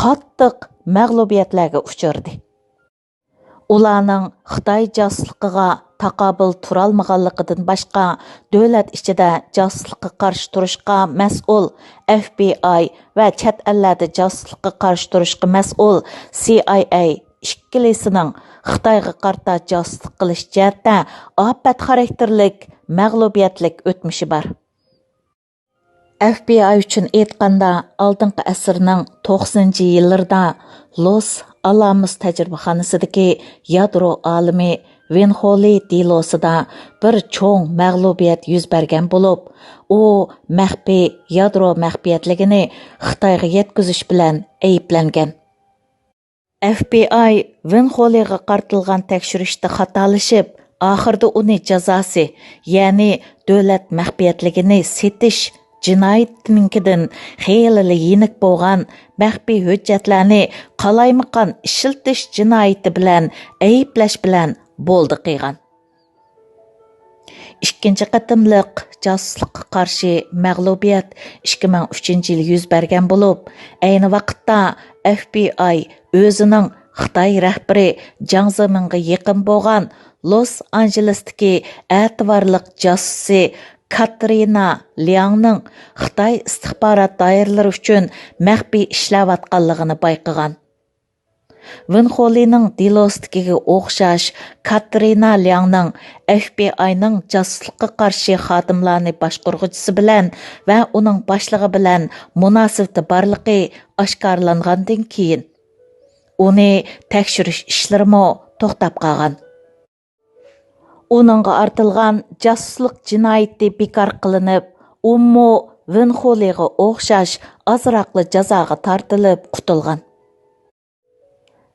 قاتتىق مەغلۇبىيەتلەرگە ئۇچرىدى. ئۇلارنىڭ خىتاي جاسۇسلۇقىغا تاقابىل تۇرالمىغانلىقىدىن باشقا، دۆلەت ئىچىدە جاسۇسلۇققا قارشى تۇرۇشقا مەسئۇل ئەف بى ئاي ۋە چەت ئەللەردە جاسۇسلۇققا قارشى تۇرۇشقا مەسئۇل سى ئاي ئەي ئىككىلىسىنىڭ خىتايغا قارىتا جاسۇسلۇق قىلىش جەھەتتە ئاپەت خاراكتېرلىك مەغلۇبىيەتلىك ئۆتمۈشى بار. ئەف بى ئاي ئۈچۈن ئېيتقاندا، ئالدىنقى ئەسىرنىڭ توقسىنىنچى يىللىرىدا لوس ئالاموس تەجرىبىخانىسىدىكى يادرو ئالىمى ۋىن خولى دېلوسىدا بىر چوڭ مەغلۇبىيەت يۈز بەرگەن بولۇپ، ئۇ مەخپىي يادرو مەخپىيەتلىكىنى خىتايغا يەتكۈزۈش بىلەن ئەيىبلەنگەن. ئەف بى ئاي ۋېن خولىغا قارىتىلغان تەكشۈرۈشتە خاتالىشىپ، ئاخىرىدا ئۇنى جازاسى، يەنى دۆلەت مەخپىيەتلىكىنى سېتىش جىنايىتىنىڭكىدىن خېلىلا يېنىك بولغان مەخپىي ھۆججەتلەرنى قالايمىقان ئىشلىتىش جىنايىتى بىلەن ئەيىبلەش بىلەن بولدى قىلغان. ئىككىنچى قېتىملىق جاسۇسلۇققا قارشى مەغلۇبىيەت ئىككى مىڭ ئۈچىنچى يىلى يۈز بەرگەن بولۇپ، ئەينى ۋاقىتتا ئەف بى ئاي ئۆزىنىڭ خىتاي رەھبىرى جاڭ زېمىنغا يېقىن بولغان لوس ئانژېلېستىكى ئەتىۋارلىق جاسۇسى كاترىنا لياڭنىڭ خىتاي ئىستىخبارات دائىرىلىرى ئۈچۈن مەخپىي ئىشلەۋاتقانلىقىنى بايقىغان. ۋېن خولىنىڭ دېلوسىدىكىگە ئوخشاش، كاترىنا لياڭنىڭ ئەف بى ئاينىڭ جاسۇسلۇققا قارشى خادىملارنى باشقۇرغۇچىسى بىلەن ۋە ئۇنىڭ باشلىقى بىلەن مۇناسىۋىتى بارلىقى ئاشكارىلانغاندىن كېيىن، ئۇنى تەكشۈرۈش ئىشلىرىمۇ توختاپ قالغان. ئۇنىڭغا ئارتىلغان جاسۇسلۇق جىنايىتى بىكار قىلىنىپ، ئۇمۇ ۋېن خولىغا ئوخشاش ئازراقلا جازاغا تارتىلىپ قۇتۇلغان.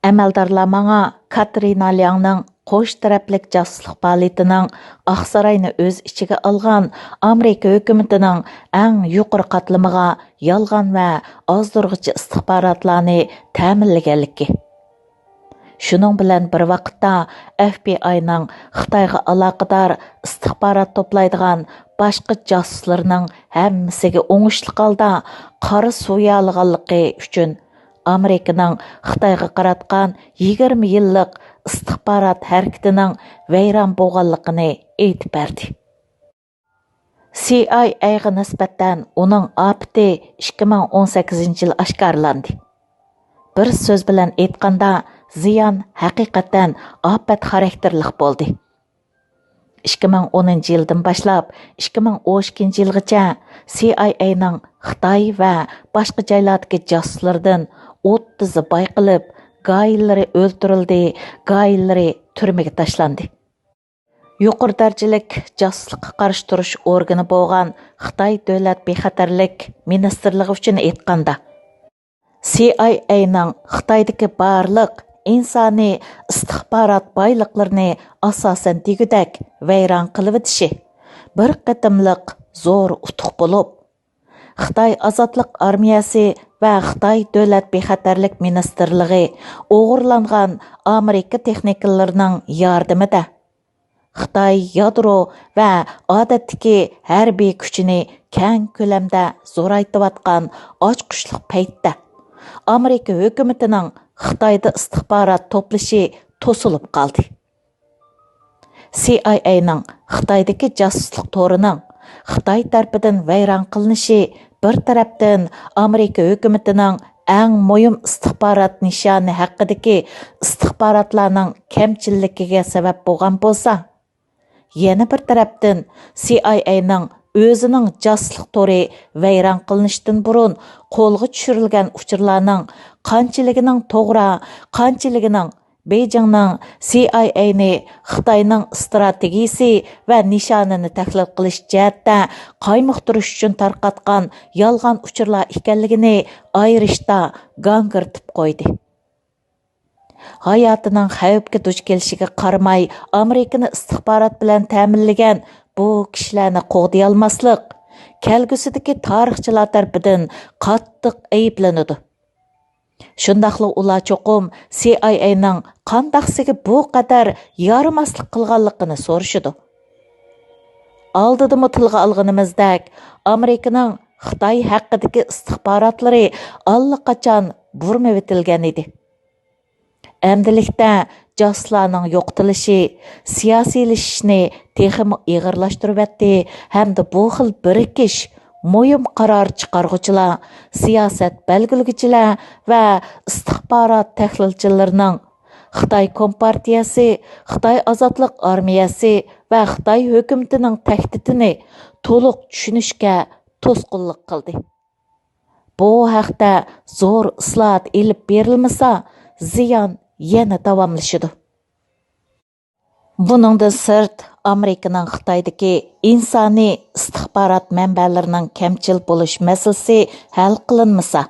ئەمەلدارلار ماڭا كاترىنا لياڭنىڭ قوش تەرەپلىك جاسۇسلۇق پائالىيىتىنىڭ ئاقساراينى ئۆز ئىچىگە ئالغان ئامېرىكا ھۆكۈمىتىنىڭ ئەڭ يۇقىرى قاتلىمىغا يالغان ۋە ئازدۇرغۇچى ئىستىخباراتلارنى تەمىنلىگەنلىكى، شۇنىڭ بىلەن بىر ۋاقىتتا، ئەف بى ئاينىڭ خىتايغا ئالاقىدار ئىستىخبارات توپلايدىغان باشقا جاسۇسلىرىنىڭ ھەممىسىگە ئوڭۇشلۇق ھالدا قارا سۇ يالىغانلىقى ئۈچۈن، ئامېرىكىنىڭ خىتايغا قاراتقان يىگىرمە يىللىق ئىستىخبارات ھەرىكىتىنىڭ ۋەيران بولغانلىقىنى ئېيتىپ بەردى. سى ئاي ئەيغا نىسبەتەن ئۇنىڭ ئاپىتى ئىككى مىڭ ئون سەككىزىنچى يىل ئاشكارىلاندى. بىر سۆز بىلەن ئېيتقاندا، زىيان ھەقىقەتەن ئاپەت خاراكتېرلىق بولدى. ئىككى مىڭ ئونىنچى يىلدىن باشلاپ ئىككى مىڭ ئون ئىككىنچى يىلغىچە سى ئاي ئەينىڭ خىتاي ۋە باشقا جايلاردىكى جاسۇسلىرىدىن ئوتتۇزى بايقىلىپ، گاھىلىرى ئۆلتۈرۈلدى، گاھىلىرى تۈرمىگە تاشلاندى. يۇقىرى دەرىجىلىك جاسۇسلۇققا قارشى تۇرۇش ئورگىنى بولغان خىتاي دۆلەت بىخەتەرلىك مىنىستىرلىقى ئۈچۈن ئېيتقاندا، سى ئاي ئەينىڭ خىتايدىكى بارلىق ئىنسانىي ئىستىخبارات بايلىقلىرىنى ئاساسەن دېگۈدەك ۋەيران قىلىۋېتىشى بىر قېتىملىق زور ئۇتۇق بولۇپ، خىتاي ئازادلىق ئارمىيەسى ۋە خىتاي دۆلەت بىخەتەرلىك مىنىستىرلىقى ئوغرىلانغان ئامېرىكا تېخنىكلىرىنىڭ ياردىمىدە، خىتاي يادرو ۋە ئادەتتىكى ھەربىي كۈچىنى كەڭ كۆلەمدە زورايتىۋاتقان ئاچقۇچلۇق پەيتتە، ئامېرىكا ھۆكۈمىتىنىڭ خىتايدا ئىستىخبارات توپلىشى توسۇلۇپ قالدى. سى ئاي ئەينىڭ خىتايدىكى جاسۇسلۇق تورىنىڭ خىتاي تەرىپىدىن ۋەيران قىلىنىشى بىر تەرەپتىن ئامېرىكا ھۆكۈمىتىنىڭ ئەڭ مۇھىم ئىستىخبارات نىشانى ھەققىدىكى ئىستىخباراتلارنىڭ كەمچىللىكىگە سەۋەب بولغان بولسا، يەنە بىر تەرەپتىن سى ئاي ئەينىڭ ئۆزىنىڭ جاسۇسلۇق تورى ۋەيران قىلىنىشتىن بۇرۇن قولغا چۈشۈرۈلگەن ئۇچۇرلارنىڭ قانچىلىكىنىڭ توغرا، قانچىلىكىنىڭ بېيجىڭنىڭ سى ئاي ئەينى خىتاينىڭ ئىستراتېگىيىسى ۋە نىشانىنى تەھلىل قىلىش جەھەتتە قايمۇقتۇرۇش ئۈچۈن تارقاتقان يالغان ئۇچۇرلار ئىكەنلىكىنى ئايرىشتا گاڭگىرىتىپ قويدى. ھاياتىنىڭ خەۋپكە دۇچ كېلىشىگە قارىماي، ئامېرىكىنى ئىستىخبارات بىلەن تەمىنلىگەن بۇ كىشىلەرنى قوغدىيالماسلىق كەلگۈسىدىكى تارىخچىلار تەرىپىدىن قاتتىق ئەيىبلىنىدۇ. شۇنداقلا ئۇلار چوقۇم سى ئاي ئەينىڭ قانداقسىگە بۇ قەدەر يارىماسلىق قىلغانلىقىنى سورىشىدۇ. ئالدىدىمۇ تىلغا ئالغىنىمىزدەك، ئامېرىكىنىڭ خىتاي ھەققىدىكى ئىستىخباراتلىرى ئاللىقاچان بۇرمىۋېتىلگەن ئىدى. ئەمدىلىكتە جاسۇسلارنىڭ يوقىتىلىشى سىياسىيلىشىشنى تېخىمۇ ئېغىرلاشتۇرۇۋەتتى ھەمدە بۇ خىل بىرىكىش مۇھىم قارار چىقارغۇچىلار، سىياسەت بەلگىلىگۈچىلەر ۋە ئىستىخبارات تەھلىلچىلىرىنىڭ خىتاي كومپارتىيەسى، خىتاي ئازادلىق ئارمىيەسى ۋە خىتاي ھۆكۈمىتىنىڭ تەھدىتىنى تولۇق چۈشىنىشكە توسقۇنلۇق قىلدى. بۇ ھەقتە زور ئىسلاھات ئېلىپ بېرىلمىسا، زىيان يەنە داۋاملىشىدۇ. بۇنىڭدىن سىرت، ئامېرىكىنىڭ خىتايدىكى ئىنسانىي ئىستىخبارات مەنبەلىرىنىڭ كەمچىل بولۇش مەسىلىسى ھەل قىلىنمىسا،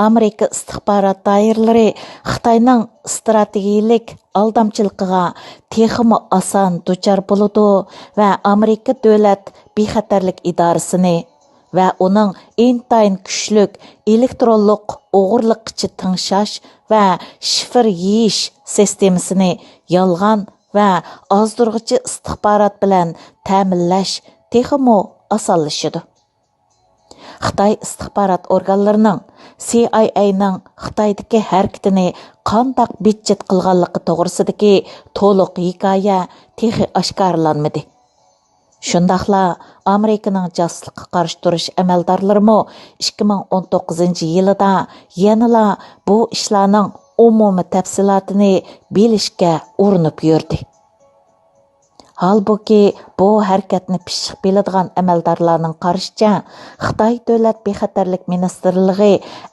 ئامېرىكا ئىستىخبارات دائىرىلىرى خىتاينىڭ ئىستراتېگىيىلىك ئالدامچىلىقىغا تېخىمۇ ئاسان دۇچار بولىدۇ ۋە ئامېرىكا دۆلەت بىخەتەرلىك ئىدارىسىنى ۋە ئۇنىڭ ئىنتايىن كۈچلۈك ئېلېكترونلۇق ئوغرىلىققىچە تىڭشاش ۋە شىفىر يېيىش سىستېمىسىنى يالغان ۋە ئازدۇرغۇچى ئىستىخبارات بىلەن تەمىنلەش تېخىمۇ ئاسانلىشىدۇ. خىتاي ئىستىخبارات ئورگانلىرىنىڭ سى ئاي ئەينىڭ خىتايدىكى ھەرىكىتىنى قانداق بىتچىت قىلغانلىقى توغرىسىدىكى تولۇق ھېكايە تېخى ئاشكارىلانمىدى. شۇنداقلا ئامېرىكىنىڭ جاسۇسلۇققا قارشى تۇرۇش ئەمەلدارلىرىمۇ ئىككى مىڭ ئون توققۇزىنچى يىلىدا يەنىلا بۇ ئىشلارنىڭ ئومۇمىي تەپسىلاتىنى بىلىشكە ئۇرۇنۇپ يۈردى. ھالبۇكى، بۇ ھەرىكەتنى پىششىق بىلىدىغان ئەمەلدارلارنىڭ قارىشىچە، خىتاي دۆلەت بىخەتەرلىك مىنىستىرلىقى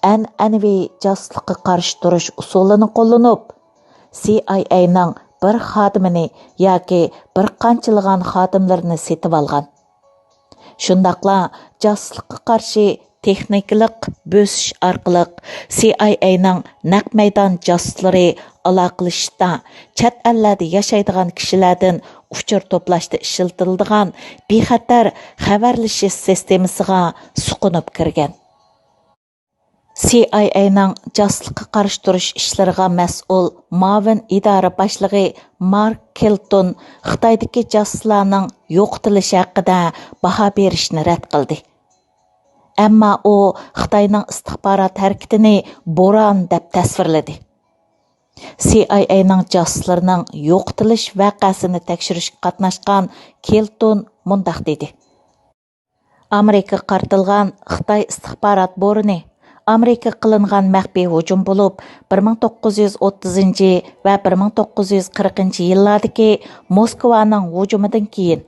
ئەنئەنىۋى جاسۇسلۇققا قارشى تۇرۇش ئۇسۇلىنى قوللىنىپ، سى ئاي ئەينىڭ بىر خادىمىنى ياكى بىر قانچىلىغان خادىملىرىنى سېتىۋالغان. شۇنداقلا جاسۇسلۇققا قارشى تېخنىكىلىق بۆسۈش ئارقىلىق سى ئاي ئەينىڭ نەق مەيدان جاسۇسلىرى ئالاقىلىشىشتا چەت ئەللەردە ياشايدىغان كىشىلەردىن ئۇچۇر توپلاشتا ئىشلىتىلىدىغان بىخەتەر خەۋەرلىشىش سىستېمىسىغا سۇقۇنۇپ كىرگەن. سى سىئايئەينىڭ جاسۇسلۇققا قارشى تۇرۇش ئىشلىرىغا مەسئۇل مۇئاۋىن ئىدارە باشلىقى مارك كىلتون خىتايدىكى جاسۇسلارنىڭ يوقىتىلىشى ھەققىدە باھا بېرىشنى رەت قىلدى. ئەمما ئۇ خىتاينىڭ ئىستىخبارات ھەرىكىتىنى بوران دەپ تەسۋىرلىدى. سىئايئەينىڭ جاسۇسلىرىنىڭ يوقىتىلىش ۋەقەسىنى تەكشۈرۈشكە قاتناشقان كىلتون مۇنداق دېدى: ئامېرىكىغا قارىتىلغان خىتاي ئىستىخبارات بورىنى ئامېرىكىغا قىلىنغان مەخپىي ھۇجۇم بولۇپ، بىر مىڭ توققۇز يۈز ئوتتۇزىنچى ۋە بىر مىڭ توققۇز يۈز قىرىقىنچى يىللاردىكى موسكۋانىڭ ھۇجۇمىدىن كېيىن،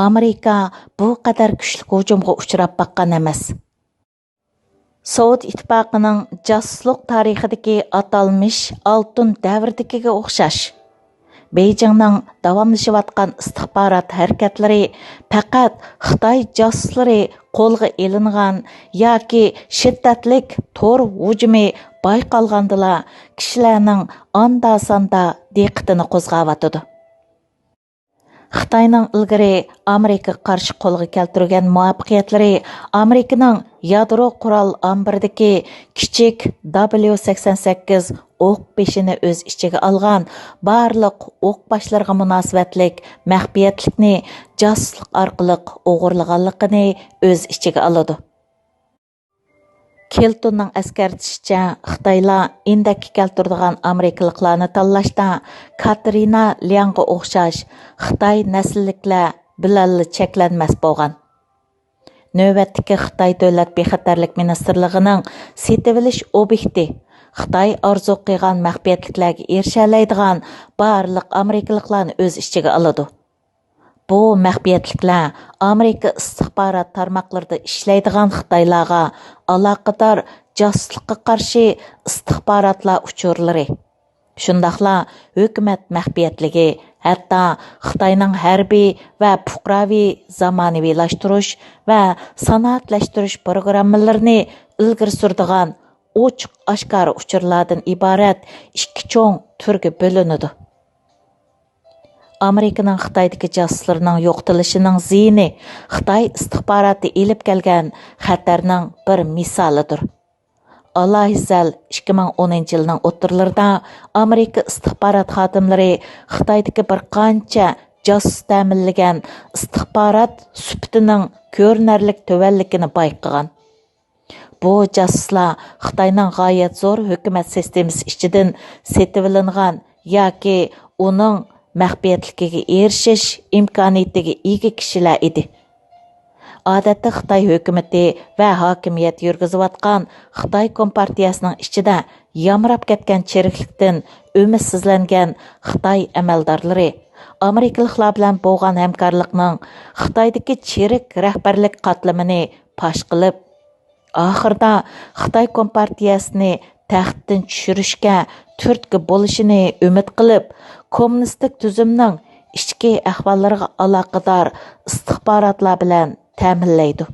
ئامېرىكا بۇ قەدەر كۈچلۈك ھۇجۇمغا ئۇچراپ باققان ئەمەس. سوۋېت ئىتتىپاقىنىڭ جاسۇسلۇق تارىخىدىكى ئاتالمىش ئالتۇن دەۋرىدىكىگە ئوخشاش، بېيجىڭنىڭ داۋاملىشىۋاتقان ئىستىخبارات ھەرىكەتلىرى پەقەت خىتاي جاسۇسلىرى قولغا ئېلىنغان ياكى شىددەتلىك تور ھۇجۇمى بايقالغاندىلا، كىشىلەرنىڭ ئاندا-ساندا دىققىتىنى قوزغاۋاتىدۇ. خىتاينىڭ ئىلگىرى ئامېرىكىغا قارشى قولغا كەلتۈرگەن مۇۋەپپەقىيەتلىرى ئامېرىكىنىڭ يادرو قورال ئامبىرىدىكى كىچىك دابليۇ سەكسەن سەككىز ئوق بېشىنى ئۆز ئىچىگە ئالغان بارلىق ئوق باشلىرىغا مۇناسىۋەتلىك مەخپىيەتلىكنى جاسۇسلۇق ئارقىلىق ئوغرىلىغانلىقىنى ئۆز ئىچىگە ئالىدۇ. كىلتوننىڭ ئەسكەرتىشىچە، خىتايلار ئىندەككە كەلتۈرىدىغان ئامېرىكىلىقلارنى تاللاشتا كاترىنا لياڭغا ئوخشاش خىتاي نەسىللىكلەر بىلەنلا چەكلەنمەس بولغان. نۆۋەتتىكى خىتاي دۆلەت بىخەتەرلىك مىنىستىرلىقىنىڭ سېتىۋېلىش ئوبيېكتى خىتاي ئارزۇ قىلغان مەخپىيەتلىكلەرگە ئېرىشەلەيدىغان بارلىق ئامېرىكىلىقلارنى ئۆز ئىچىگە ئالىدۇ. بۇ مەخپىيەتلىكلەر ئامېرىكا ئىستىخبارات تارماقلىرىدا ئىشلەيدىغان خىتايلارغا ئالاقىدار جاسۇسلۇققا قارشى ئىستىخباراتلار ئۇچۇرلىرى، شۇنداقلا ھۆكۈمەت مەخپىيەتلىكى، ھەتتا خىتاينىڭ ھەربىي ۋە پۇقراۋى زامانىۋىلاشتۇرۇش ۋە سانائەتلەشتۈرۈش پروگراممىلىرىنى ئىلگىرى سۈرىدىغان ئوچۇق-ئاشكارا ئۇچۇرلاردىن ئىبارەت ئىككى چوڭ تۈرگە بۆلۈنىدۇ. ئامېرىكىنىڭ خىتايدىكى جاسۇسلىرىنىڭ يوقىتىلىشىنىڭ زىيىنى خىتاي ئىستىخباراتى ئېلىپ كەلگەن خەتەرنىڭ بىر مىسالىدۇر. ئالاھىزەل ئىككى مىڭ ئونىنچى يىلنىڭ ئوتتۇرىلىرىدا ئامېرىكا ئىستىخبارات خادىملىرى خىتايدىكى بىر قانچە جاسۇس تەمىنلىگەن ئىستىخبارات سۈپىتىنىڭ كۆرۈنەرلىك تۆۋەنلىكىنى بايقىغان. بۇ جاسۇسلار خىتاينىڭ غايەت زور ھۆكۈمەت سىستېمىسى ئىچىدىن سېتىۋېلىنغان ياكى ئۇنىڭ مەخپىيەتلىكىگە ئېرىشىش ئىمكانىيىتىگە ئىگە كىشىلەر ئىدى. ئادەتتە خىتاي ھۆكۈمىتى ۋە ھاكىمىيەت يۈرگۈزۈۋاتقان خىتاي كومپارتىيەسىنىڭ ئىچىدە يامراپ كەتكەن چىرىكلىكتىن ئۈمىدسىزلەنگەن خىتاي ئەمەلدارلىرى ئامېرىكىلىقلار بىلەن بولغان ھەمكارلىقنىڭ خىتايدىكى چىرىك رەھبەرلىك قاتلىمىنى پاش قىلىپ، ئاخىرىدا خىتاي كومپارتىيەسىنى تەختتىن چۈشۈرۈشكە تۈرتكە بولۇشىنى ئۈمىد قىلىپ، كوممۇنىستىك تۈزۈمنىڭ ئىچكى ئەھۋاللىرىغا ئالاقىدار ئىستىخباراتلار بىلەن تەمىنلەيدۇ.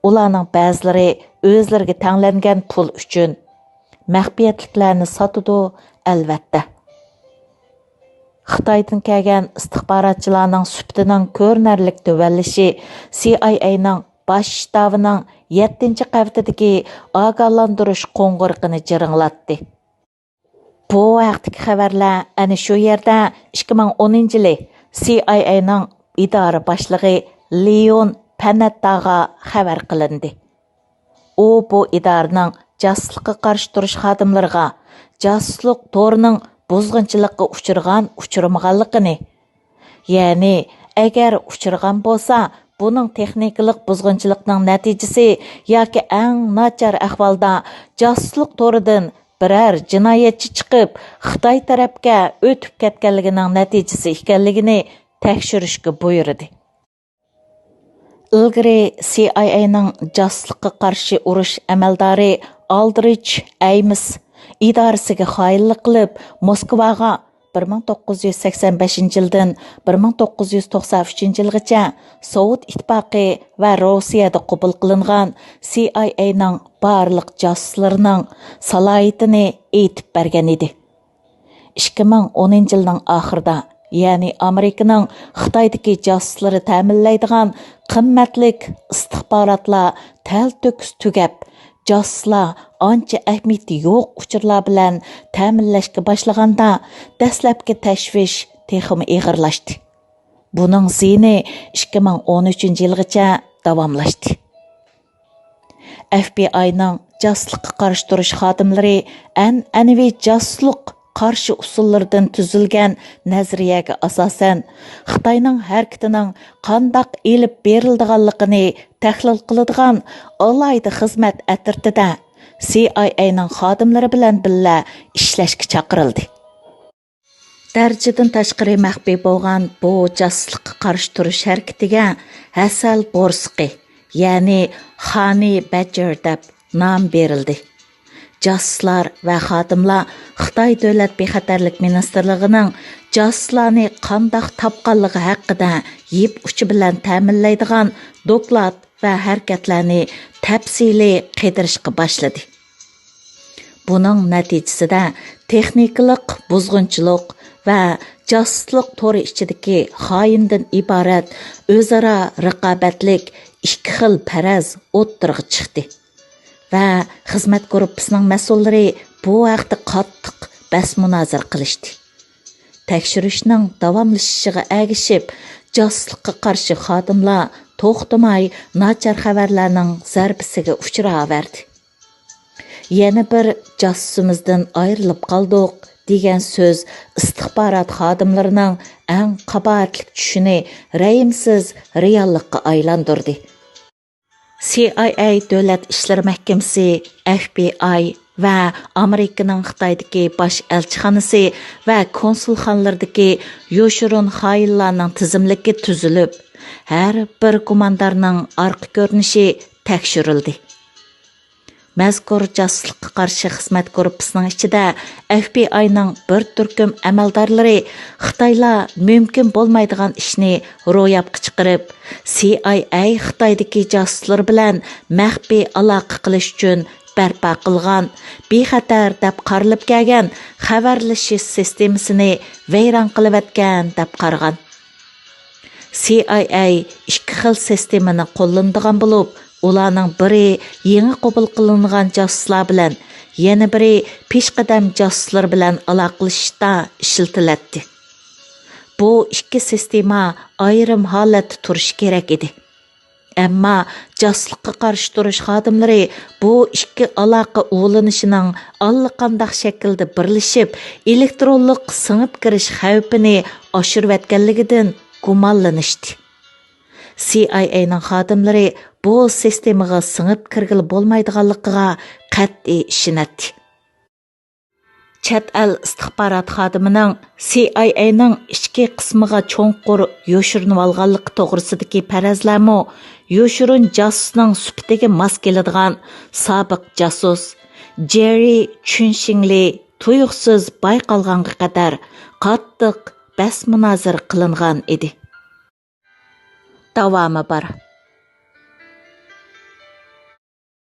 ئۇلارنىڭ بەزىلىرى ئۆزلىرىگە تەڭلەنگەن پۇل ئۈچۈن مەخپىيەتلىكلەرنى ساتىدۇ، ئەلۋەتتە. خىتايدىن كەلگەن ئىستىخباراتچىلارنىڭ سۈپىتىنىڭ كۆرۈنەرلىك تۆۋەنلىشى سىئايئەينىڭ باش شتابىنىڭ يەتتىنچى قەۋىتىدىكى ئاگاھلاندۇرۇش قوڭغۇرىقىنى جىرىڭلاتتى. بۇ ھەقتىكى خەۋەرلەر ئەنە شۇ يەردە ئىككى مىڭ ئونىنچى يىلى سىئايئەينىڭ ئىدارە باشلىقى لېئون پەننېتتاغا خەۋەر قىلىندى. ئۇ بۇ ئىدارىنىڭ جاسۇسلۇققا قارشى تۇرۇش خادىملىرىغا جاسۇسلۇق تورىنىڭ بۇزغۇنچىلىققا ئۇچرىغان-ئۇچرىمىغانلىقىنى، يەنى ئەگەر ئۇچرىغان بولسا، بۇنىڭ تېخنىكىلىق بۇزغۇنچىلىقنىڭ نەتىجىسى ياكى ئەڭ ناچار ئەھۋالدا جاسۇسلۇق تورىدىن بىرەر جىنايەتچى چىقىپ، خىتاي تەرەپكە ئۆتۈپ كەتكەنلىكىنىڭ نەتىجىسى ئىكەنلىكىنى تەكشۈرۈشكە بۇيرۇدى. ئىلگىرى سىئايئەينىڭ جاسۇسلۇققا قارشى ئۇرۇش ئەمەلدارى ئالدرىچ ئەيمىس ئىدارىسىگە خائىنلىق قىلىپ، موسكۋاغا بىر مىڭ توققۇز يۈز سەكسەن بەشىنچى يىلدىن بىر مىڭ توققۇز يۈز توقسان ئۈچىنچى يىلغىچە سوۋېت ئىتتىپاقى ۋە روسىيەدە قوبۇل قىلىنغان سىئايئەينىڭ بارلىق جاسۇسلىرىنىڭ سالاھىيىتىنى ئېيتىپ بەرگەن ئىدى. ئىككى مىڭ ئونىنچى يىلنىڭ ئاخىرىدا، يەنى ئامېرىكىنىڭ خىتايدىكى جاسۇسلىرى تەمىنلەيدىغان قىممەتلىك ئىستىخباراتلار تەلتۆكۈس تۈگەپ، جاسۇسلار ئانچە ئەھمىيىتى يوق ئۇچۇرلار بىلەن تەمىنلەشكە باشلىغاندا، دەسلەپكى تەشۋىش تېخىمۇ ئېغىرلاشتى. بۇنىڭ زىيىنى ئىككى مىڭ ئون ئۈچىنچى يىلغىچە داۋاملاشتى. ئەف بى ئاينىڭ جاسۇسلۇققا قارشى تۇرۇش خادىملىرى ئەنئەنىۋى جاسۇسلۇق قارشى ئۇسۇللىرىدىن تۈزۈلگەن نەزەرىيەگە ئاساسەن، خىتاينىڭ ھەرىكىتىنىڭ قانداق ئېلىپ بېرىلىدىغانلىقىنى تەھلىل قىلىدىغان ئالاھىدە خىزمەت ئەترىتىدە سى ئاي ئەينىڭ خادىملىرى بىلەن بىللە ئىشلەشكە چاقىرىلدى. دەرىجىدىن تاشقىرى مەخپىي بولغان بۇ جاسۇسلۇققا قارشى تۇرۇش ھەرىكىتىگە ھەسەل بورسىقى، يەنى خانى بەجىر دەپ نام بېرىلدى. جاسۇسلار ۋە خادىملار خىتاي دۆلەت بىخەتەرلىك مىنىستىرلىقىنىڭ جاسۇسلارنى قانداق تاپقانلىقى ھەققىدە يىپ ئۇچى بىلەن تەمىنلەيدىغان دوكلات ۋە ھەرىكەتلەرنى تەپسىلىي قىدىرىشقا باشلىدى. بۇنىڭ نەتىجىسىدە تېخنىكىلىق بۇزغۇنچىلىق ۋە جاسۇسلۇق تورى ئىچىدىكى خائىندىن ئىبارەت ئۆزئارا رىقابەتلىك ئىككى خىل پەرەز ئوتتۇرىغا چىقتى ۋە خىزمەت گۇرۇپپىسىنىڭ مەسئۇللىرى بۇ ھەقتە قاتتىق بەس مۇنازىرە قىلىشتى. تەكشۈرۈشنىڭ داۋاملىشىشىغا ئەگىشىپ، جاسۇسلۇققا قارشى خادىملار توختىماي ناچار خەۋەرلەرنىڭ زەربىسىگە ئۇچراۋەردى. يەنە بىر جاسۇسىمىزدىن ئايرىلىپ قالدۇق دېگەن سۆز ئىستىخبارات خادىملىرىنىڭ ئەڭ قاباھەتلىك چۈشىنى رەھىمسىز رېئاللىققا ئايلاندۇردى. سى ئاي ئەي دۆلەت ئىشلىرى مەھكىمىسى، ئەف بى ئاي ۋە ئامېرىكىنىڭ خىتايدىكى باش ئەلچىخانىسى ۋە كونسۇلخانىلىرىدىكى يوشۇرۇن خائىنلارنىڭ تىزىملىكى تۈزۈلۈپ، ھەر بىر گۇماندارنىڭ ئارقا كۆرۈنۈشى تەكشۈرۈلدى. مەزكۇر جاسۇسلۇققا قارشى خىزمەت گۇرۇپپىسىنىڭ ئىچىدە ئەف بى ئاينىڭ بىر تۈركۈم ئەمەلدارلىرى خىتايلار مۇمكىن بولمايدىغان ئىشنى روياپقا چىقىرىپ، سى ئاي ئەي خىتايدىكى جاسۇسلىرى بىلەن مەخپىي ئالاقە قىلىش ئۈچۈن بەرپا قىلغان، بىخەتەر دەپ قارىلىپ كەلگەن خەۋەرلىشىش سىستېمىسىنى ۋەيران قىلىۋەتكەن دەپ قارىغان. سى ئاي ئەي ئىككى خىل سىستېمىنى قوللىنىدىغان بولۇپ، ئۇلارنىڭ بىرى يېڭى قوبۇل قىلىنغان جاسۇسلار بىلەن، يەنە بىرى پېشقەدەم جاسۇسلار بىلەن ئالاقىلىشىشتا ئىشلىتىلەتتى. بۇ ئىككى سىستېما ئايرىم ھالەتتە تۇرۇشى كېرەك ئىدى. ئەمما جاسۇسلۇققا قارشى تۇرۇش خادىملىرى بۇ ئىككى ئالاقە ئۇلىنىشىنىڭ ئاللىقانداق شەكىلدە بىرلىشىپ، ئېلېكترونلۇق سىڭىپ كىرىش خەۋپىنى ئاشۇرۇۋەتكەنلىكىدىن گۇمانلىنىشتى. سى ئاي ئەينىڭ خادىملىرى بۇ سىستېمىغا سىڭىپ كىرگىلى بولمايدىغانلىقىغا قەتئىي ئىشىنەتتى. چەت ئەل ئىستىخبارات خادىمىنىڭ سى ئاي ئەينىڭ ئىچكى قىسمىغا چوڭقۇر يوشۇرۇنۇۋالغانلىقى توغرىسىدىكى پەرەزلەرمۇ يوشۇرۇن جاسۇسنىڭ سۈپىتىگە ماس كېلىدىغان سابىق جاسۇس جېررى چۈنشىڭلى تۇيۇقسىز بايقالغانغا قەدەر قاتتىق بەس مۇنازىرە قىلىنغان ئىدى. داۋامى بار.